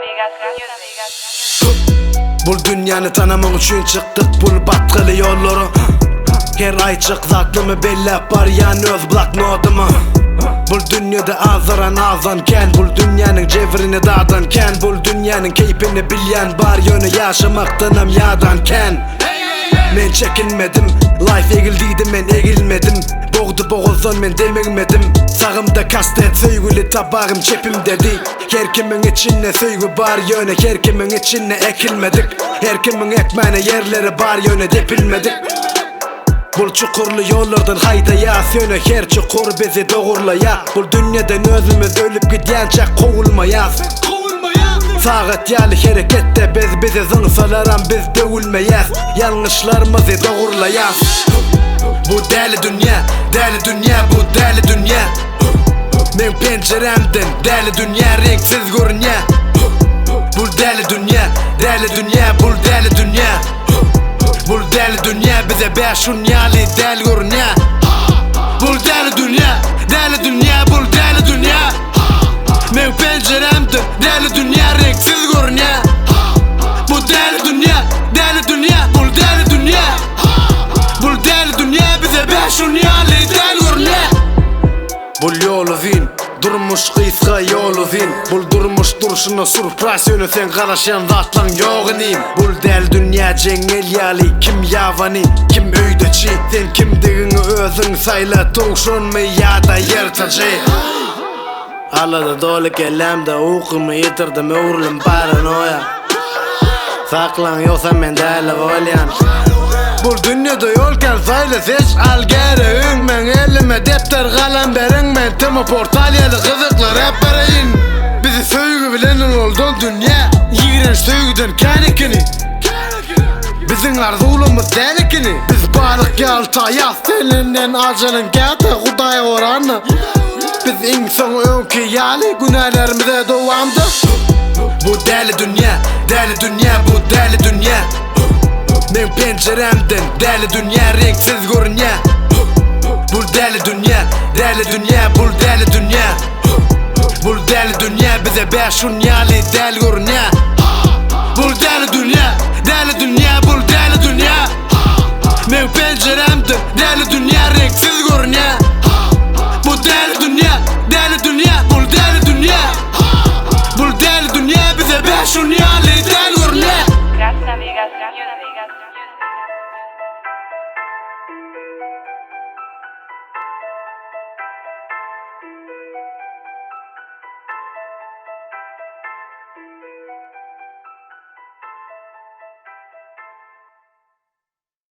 Vegas Music. Bul dünýäni tanamak üçin çykdyk bul batgaly ýollara Her aýtjak zatlymy belläp barýan öz bloknodyma Bul dünýede azaran azan kän Bul dünýäniň jebrini dadan kän Bul dünýäniň keýpini bilýän bar Ýöne ýaşamakdanam ýadan kän Men çekinmedim Life egil diýdi men egilmedim Bogdy bogazdan men demigmedim Sagymda kastet söýgüli tabagym çepimdedi Her kimiň içinde söýgi bar ýöne her kimiň içinde ekilmedik Her kimiň ekmäne ýerleri bar ýöne depilmedik Bul çukurly ýollardan haýdaýas ýöne her çukur bizi dogurlaýa Bul dünýeden özümiz ölüp gidýänçäk kowulmaýas Sagat ýaly hereketde biz bizi zyňsalaram biz döwülmeýäs Ýalňyşlarymyzy dogurlaýas Bu däli dünýä, däli dünýä bu däli dünýä Meň penjirämden däli dünýä reňksiz görünýä Bul däli dünýä, däli dünýä bul däli dünýä Bul däli dünýä bize bäş-un ýaly däl görünýä Bul däli dünýä, däli dünýä bul däli dünýä Meň penjirämden däli dünýä reňksiz görünýä Bu däli dünýä, däli dünýä bul däli dünýä Bul däli dünýä bize bäş-un ýaly däl görünýä Bul ýol uzyn, durmuş gysga ýol uzyn Bul durmuş durşuna surprise ýöne seň garaşýan zatlaň ýok inim Bul däli dünýä jeňňel ýaly kim ýabany, kim öýdeçi Sen kimdigiňi özüň saýla towşanmy ýa-da ýyrtyjy Alada doly kellämde ukymy ýitirdim öwrüldim paranoýa Saklaň ýogsa men däli bolýan Bul dünýede ýol kän saýla seç al geregiň Meň elime depder galam beriň men tema portal ýaly gyzykly rap bereýin Bizi söýgi bilen ulaldan dünýä Ýigrenç söýgüden kän ekeni Biziň arzuwlarymyz däl ekeni Biz balyk ýaly taýas seninden ajalyň käte Hudaý goranda Biz iň soň öňki ýaly günälerimize dowamda Bu däli dünýä, däli dünýä bu däli dünýä Meň penjirämden däli dünýä reňksiz görünýä Bul däli dünýä, däli dünýä bul däli dünýä Bul däli dünýä bize bäş-un ýaly däl görünýä.